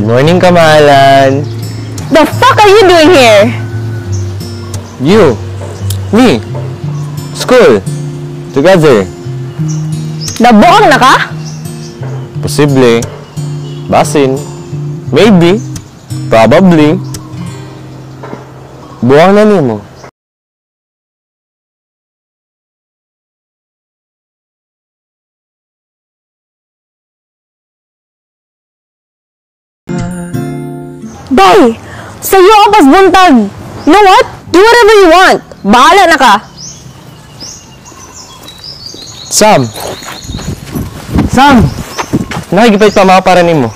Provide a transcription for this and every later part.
Good morning, kamahalan. The fuck are you doing here? You, me, school, together. Nabuang na ka? Posible, basin, maybe, probably. Buwang na nimo. Day! Sa'yo ang pasbuntag! You know what? Do whatever you want! Bahala na ka! Sam! Sam! Nakigipait pa mga para nimo.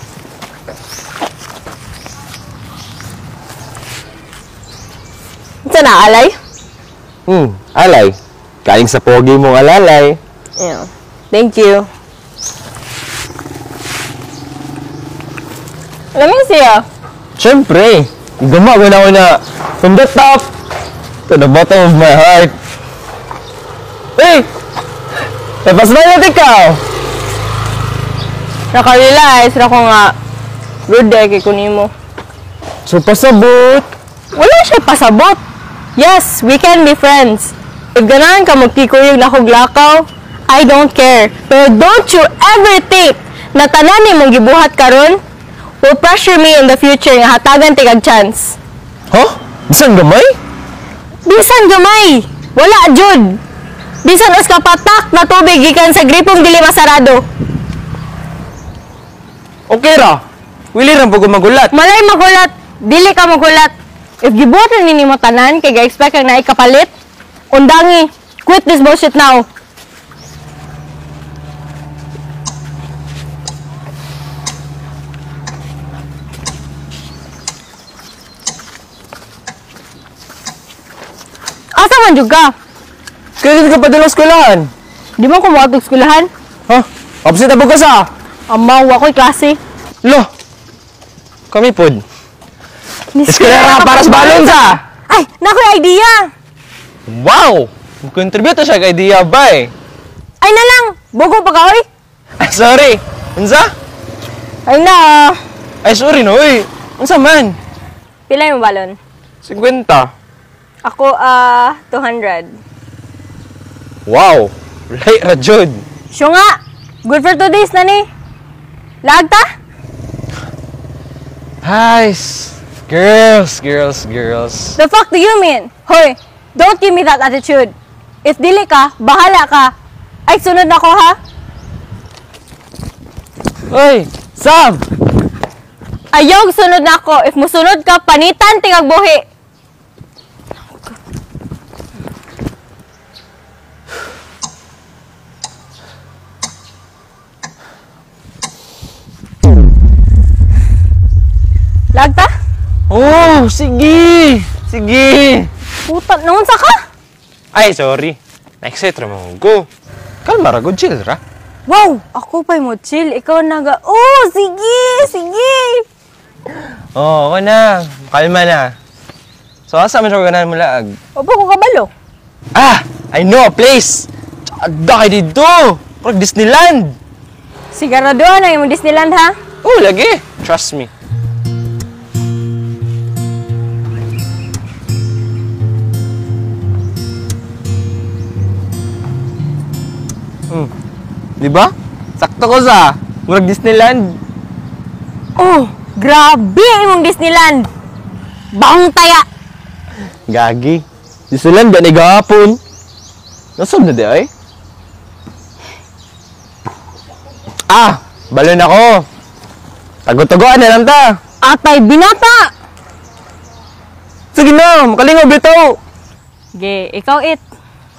Saan na, alay? Alay. Kaing sa pogi mong alalay. Yeah. Thank you. Lamig siya. Siyempre! Gumagawin ako na from the top to the bottom of my heart. Hey! Napasmile natin ikaw! Nakarealize na ko nga good day kay kunimo. So pasabot! Wala siya pasabot! Yes, we can be friends. If ganahan ka magkikuyog na kog lakaw, I don't care. Pero don't you ever think na tanan nimong gibuhat karon will pressure me in the future nga hatagan tigag chance. Huh? Bisan gamay? Bisan gamay! Wala, jud! Bisan os kapatak na tubig gikan sa gripong dili masarado. Okay ra. Wili ra po magulat. Malay magulat. Dili ka magulat. If gibuhat na nimo tanan kay ga-expect kang naay kapalit, undangi. Quit this bullshit now. Asa man jud ka? Kaya ka pa dala eskwelahan. Di man ko moadtog eskwelahan. Ha? Absent na ka sa? Amaw, ako'y klase. Lo! Kami pod. Eskwela para sa balon sa! Ay! Nako'y idea! Wow! Contribute siya kay idea ba eh? Ay na lang! Bugo pa ka, oy! Ay, sorry! Unsa? Ay na! Ay, sorry no, oy! Unsa man? Pila yung balon? 50. Ako, 200. Wow! Right ra, jud! Siyo nga! Good for 2 days na ni! Laag ta? Hi! Girls, girls, girls. The fuck do you mean? Hoy, don't give me that attitude. If dili ka, bahala ka. Ay, sunod na ko ha? Hoy, Sam! Ayaw, sunod na ako. If musunod ka, panitan tingag buhi. Lagta? Oh, sige! Sige! Puta, naunsa ka? Ay, sorry. Na-excite ra mo ko. Kalma ra, good chill ra. Wow! Ako pa'y mo chill. Ikaw naga, oh, sige! Sige! Oo, ako na. Kalma na. So, asa man siya ganahan mo laag? Opo ko kabalo. Ah! I know a place! Tsada kay dito! Parang Disneyland! Siguraduhan na yung Disneyland, ha? Oh, lagi! Trust me. Di ba? Sakto ko sa murag Disneyland. Oh, grabe imong Disneyland. Bahong taya. Gagi. Disneyland gani gahapon. Nasab na di ay? Ah, balon ako. Tago-tagoan na lang ta. Atay binata. Sige na, makalingaw bitaw. Ge, ikaw it.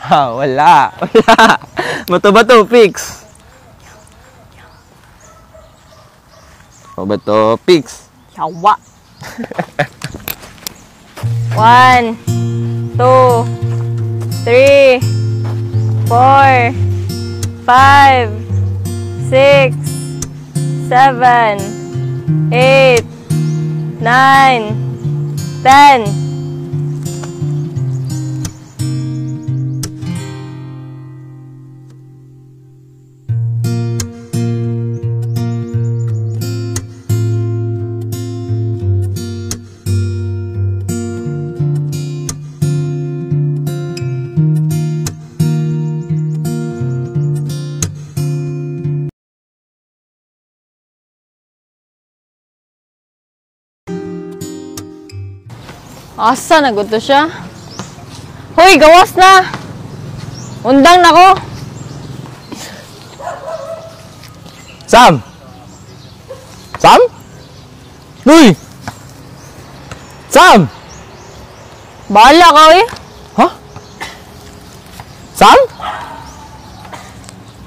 Ha, wala. Wala. Bato-bato, fix. Bato, fix. Yawa. 1, 2, 3, 4, 5, 6, 7, 8, 9, 10. Asa na gud to siya? Hoy, gawas na. Undang na ko. Sam! Sam? Uy! Sam! Bahala ka eh. Ha? Sam?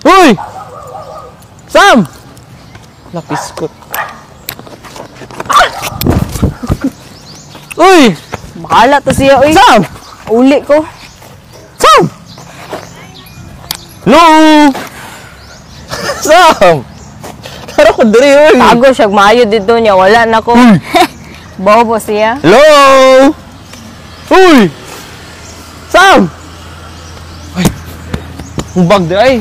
Uy! Sam! Napiskot. Ah! Uy! Bahala to siya oy. Sam! Uli ko. Sam! Hello! Sam! Tara ko diri, uy! Tago siya maayo dito niya, wala na ko. Bobo siya. Hello! Uy! Sam! Ay! Hubag di ay!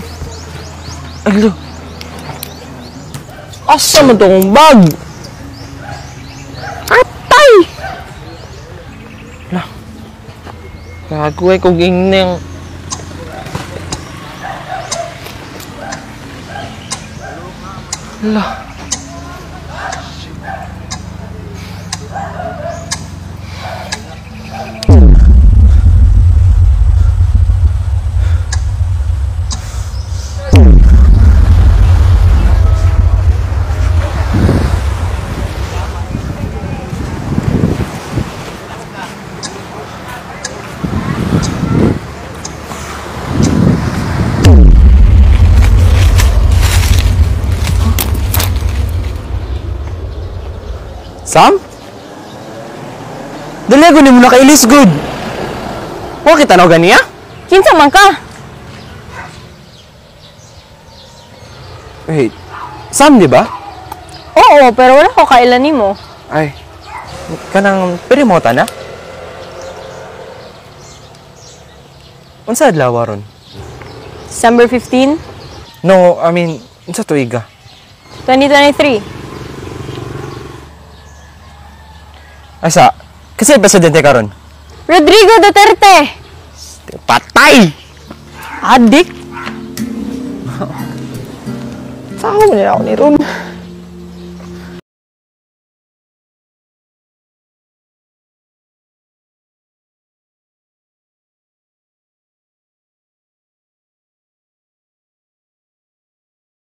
Alo! Asa man to akong bag? Atay! Lah. Gago ay kog ingneng. Lah. Sam? Dali ko ni mo nakailis good. Wa kita na ganiya? Kinsa man ka? Wait. Sam, di ba? Oo, pero wala ko kailan nimo. Ay. Kanang pwede mo ta na? Unsa adlaw ron? December 15, No, I mean, unsa tuiga? 2023. Asa? Kasi presidente karon. Rodrigo Duterte. Patay! Adik. Sao man ako ni Ron?